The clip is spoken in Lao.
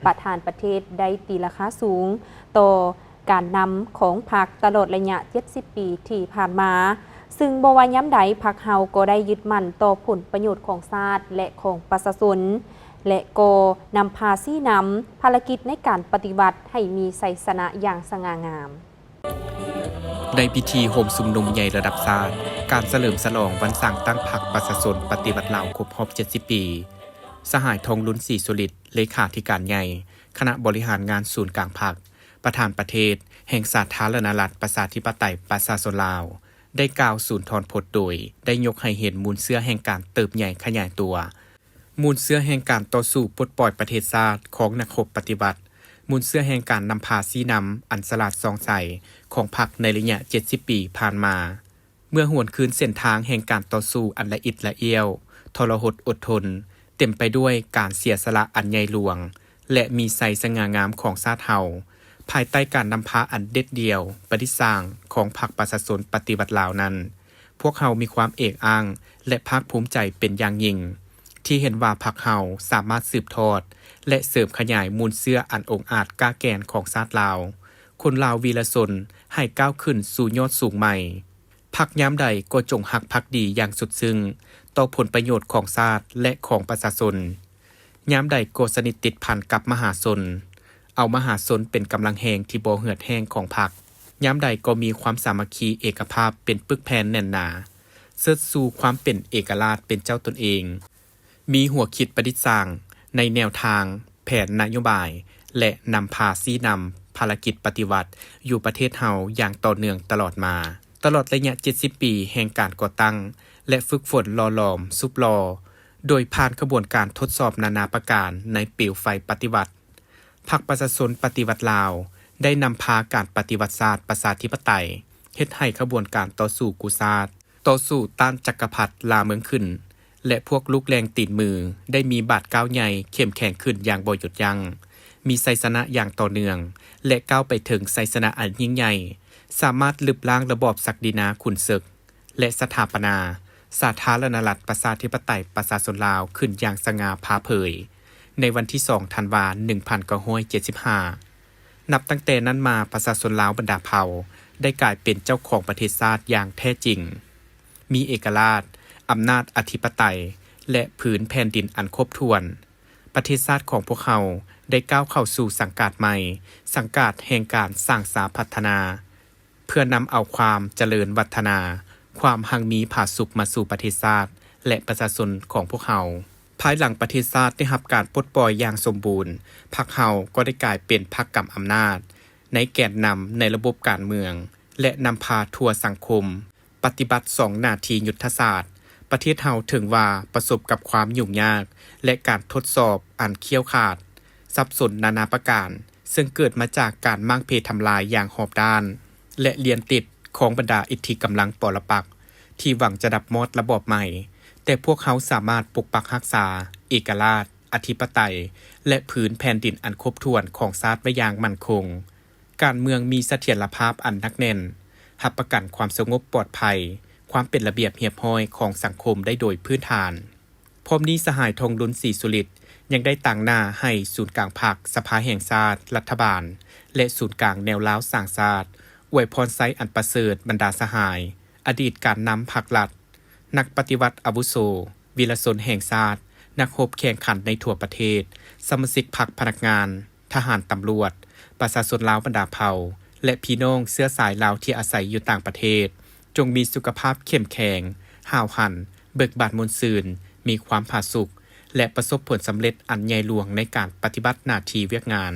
ປະທານປະເທດໄດ້ຕີລາຄາສູງຕໍ່ການນຳຂອງພັກຕະຫຼອດໄລຍະເຈັດສິບປີທີ່ຜ່ານມາ, ຊຶ່ງບໍ່ວ່າຍາມໃດ ພັກເຮົາກໍໄດ້ຍຶດໝັ້ນຕໍ່ຜົນປະໂຫຍດຂອງຊາດ ແລະ ຂອງປະຊາຊົນ ແລະ ກໍນຳພາຊີ້ນຳພາລະກິດໃນການປະຕິວັດໃຫ້ມີໄຊຊະນະຢ່າງສະຫງ່າງາມ. ໃນພິທີໂຮມຊຸມນຸມໃຫຍ່ລະດັບຊາດ, ການສະເຫຼີມສະຫຼອງວັນສ້າງຕັ້ງພັກປະຊາຊົນປະຕິວັດລາວຄົບຮອບເຈັດສິບປີ, ສະຫາຍ ທອງລຸນ ສີສຸລິດ ເລຂາທິການໃຫຍ່ ຄະນະບໍລິຫານງານສູນກາງພັກ, ປະທານປະເທດແຫ່ງສາທາລະນະລັດ ປະຊາທິປະໄຕ ປະຊາຊົນລາວ ໄດ້ກ່າວສູນທອນພົດໂດຍ ໄດ້ຍົກໃຫ້ເຫັນມູນເຊື້ອແຫ່ງການເຕີບໃຫຍ່ຂະຫຍາຍຕົວ, ມູນເຊື້ອແຫ່ງການຕໍ່ສູ້ປົດປ່ອຍປະເທດຊາດຂອງນັກຮົບປະຕິວັດ, ມູນເຊື້ອແຫ່ງການນຳພາຊີ້ນຳອັນສະຫຼາດສ່ອງໃສຂອງພັກໃນໄລຍະເຈັດສິບປີຜ່ານມາ. ເມື່ອຫວນຄືນເສັ້ນທາງແຫ່ງການຕໍ່ສູ້ອັນລະອິດລະອ້ຽວ, ທໍລະຫົດອົດທົນ, ເຕັມໄປດ້ວຍການເສຍສະຫຼະອັນໃຫຍ່ຫຼວງ ແລະ ມີໄຊສະຫງ່າງາມຂອງຊາດເຮົາ, ພາຍໃຕ້ການນຳພາອັນເດັດດ່ຽວປະດິດສ້າງຂອງພັກປະຊາຊົນປະຕິວັດລາວນັ້ນ, ພວກເຮົາມີຄວາມເອກອ້າງ ແລະ ພາກພູມໃຈເປັນຢ່າງຍິ່ງ ທີ່ເຫັນວ່າພັກເຮົາສາມາດສືບທອດ ແລະ ເສີມຂະຫຍາຍມູນເຊື້ອອັນອົງອາດກ້າແກ່ນຂອງຊາດລາວ, ຄົນລາວວີລະຊົນ ໃຫ້ກ້າວຂຶ້ນສູ່ຍອດສູງໃໝ່. ພັກຍາມໃດກໍຈົ່ງຮັກພັກດີຢ່າງສຸດຊຶ້ງຕໍ່ຜົນປະໂຫຍດຂອງຊາດ ແລະ ຂອງປະຊາຊົນ. ຍາມໃດກໍສະໜິດຕິດພັນກັບມະຫາຊົນ, ເອົາມະຫາຊົນເປັນກຳລັງແຮງທີ່ບໍ່ເຫືອດແຫ້ງຂອງພັກ. ຍາມໃດກໍມີຄວາມສາມັກຄີເອກະພາບເປັນປຶກແຜ່ນແໜ້ນໜາ, ເຊີດຊູຄວາມເປັນເອກະລາດເປັນເຈົ້າຕົນເອງ, ມີຫົວຄິດປະດິດສ້າງໃນແນວທາງ, ແຜນນະໂຍບາຍ ແລະ ນຳພາຊີ້ນຳພາລະກິດປະຕິວັດຢູ່ປະເທດເຮົາຢ່າງຕໍ່ເນື່ອງຕະຫຼອດມາ. ຕະຫຼອດໄລຍະເຈັດສິບປີແຫ່ງການກໍ່ຕັ້ງ ແລະ ຝຶກຝົນຫຼໍ່ຫຼອມ, ສຸບຫຼໍ່ ໂດຍຜ່ານຂະບວນການທົດສອບນານາປະການໃນເປວໄຟປະຕິວັດ, ພັກປະຊາຊົນປະຕິວັດລາວ ໄດ້ນຳພາການປະຕິວັດຊາດປະຊາທິປະໄຕ ເຮັດໃຫ້ຂະບວນການຕໍ່ສູ້ກູ້ຊາດ, ຕໍ່ສູ້ຕ້ານຈັກກະພັດລ່າເມືອງຂຶ້ນ ແລະ ພວກລູກແຫຼ່ງຕີນມື ໄດ້ມີບາດກ້າວໃຫຍ່ເຂັ້ມແຂງຂຶ້ນຢ່າງບໍ່ຢຸດຢັ້ງ, ມີໄຊຊະນະຢ່າງຕໍ່ເນື່ອງ ແລະ ກ້າວໄປເຖິງໄຊຊະນະອັນຍິ່ງໃຫຍ່, ສາມາດລຶບລ້າງລະບອບສັກດິນາຂຸນເສິກ ແລະ ສະຖາປະນາສາທາລະນະລັດ ປະຊາທິປະໄຕ ປະຊາຊົນລາວ ຂຶ້ນຢ່າງສະຫງ່າຜ່າເຜີຍ ໃນວັນທີສອງ ທັນວາ ໜຶ່ງພັນເກົ້າຮ້ອຍເຈັດສິບຫ້າ. ນັບຕັ້ງແຕ່ນັ້ນມາ, ປະຊາຊົນລາວບັນດາເຜົ່າ ໄດ້ກາຍເປັນເຈົ້າຂອງປະເທດຊາດຢ່າງແທ້ຈິງ, ມີເອກະລາດ, ອຳນາດອະທິປະໄຕ ແລະ ພື້ນແຜ່ນດິນອັນຄົບຖ້ວນ. ປະເທດຊາດຂອງພວກເຮົາ ໄດ້ກ້າວເຂົ້າສູ່ສັງກາດໃໝ່, ສັງກາດແຫ່ງການສ້າງສາພັດທະນາ, ເພື່ອນຳເອົາຄວາມຈະເລີນວັດທະນາ, ຄວາມຮັ່ງມີຜາສຸກມາສູ່ປະເທດຊາດ ແລະ ປະຊາຊົນຂອງພວກເຮົາ. ພາຍຫຼັງປະເທດຊາດໄດ້ຮັບການປົດປ່ອຍຢ່າງສົມບູນ, ພັກເຮົາກໍໄດ້ກາຍເປັນພັກກຳອຳນາດ, ໃນແກນນຳໃນລະບົບການເມືອງ ແລະ ນຳພາທົ່ວສັງຄົມ ປະຕິບັດສອງໜ້າທີ່ຍຸດທະສາດ, ປະເທດເຮົາເຖິງວ່າປະສົບກັບຄວາມຫຍຸ້ງຍາກ ແລະ ການທົດສອບອັນຂ້ຽວຂາດ, ສັບສົນນານາປະການ, ເຊິ່ງເກີດມາຈາກການມ້າງເພທຳລາຍຢ່າງຮອບດ້ານ ແລະ ລຽນຕິດຂອງບັນດາອິດທິກຳລັງປໍລະປັກ ທີ່ຫວັງຈະດັບມອດລະບອບໃໝ່, ແຕ່ພວກເຮົາສາມາດປົກປັກຮັກສາເອກະລາດ, ອະທິປະໄຕ ແລະ ພື້ນແຜ່ນດິນອັນຄົບຖ້ວນຂອງຊາດໄວ້ຢ່າງໝັ້ນຄົງ. ການເມືອງມີສະຖຽນລະພາບອັນໜັກແໜ້ນ, ຮັບປະກັນຄວາມສະຫງົບປອດໄພ, ຄວາມເປັນລະບຽບຮຽບຮ້ອຍຂອງສັງຄົມໄດ້ໂດຍພື້ນຖານ. ພ້ອມນີ້ ສະຫາຍ ທອງລຸນ ສີສຸລິດ ຍັງໄດ້ຕາງໜ້າໃຫ້ສູນກາງພັກ, ສະພາແຫ່ງຊາດ, ລັດຖະບານ ແລະ ສູນກາງແນວລາວສ້າງຊາດ ອວຍພອນໄຊອັນປະເສີດບັນດາສະຫາຍ, ອະດີດການນຳພັກລັດ, ນັກປະຕິວັດອາວຸໂສ, ວີລະຊົນແຫ່ງຊາດ, ນັກຮົບແຂ່ງຂັນໃນທົ່ວປະເທດ, ສະມາຊິກພັກພະນັກງານ, ທະຫານ, ຕຳຫຼວດ, ປະຊາຊົນລາວບັນດາເຜົ່າ ແລະ ພີ່ນ້ອງເຊື້ອສາຍລາວທີ່ອາໄສຢູ່ຕ່າງປະເທດ, ຈົ່ງມີສຸຂະພາບເຂັ້ມແຂງ, ຫ້າວຫັນ, ເບີກບານມ່ວນຊື່ນ, ມີຄວາມຜາສຸກ ແລະ ປະສົບຜົນສຳເລັດອັນໃຫຍ່ຫຼວງໃນການປະຕິບັດໜ້າທີ່ວຽກງານ.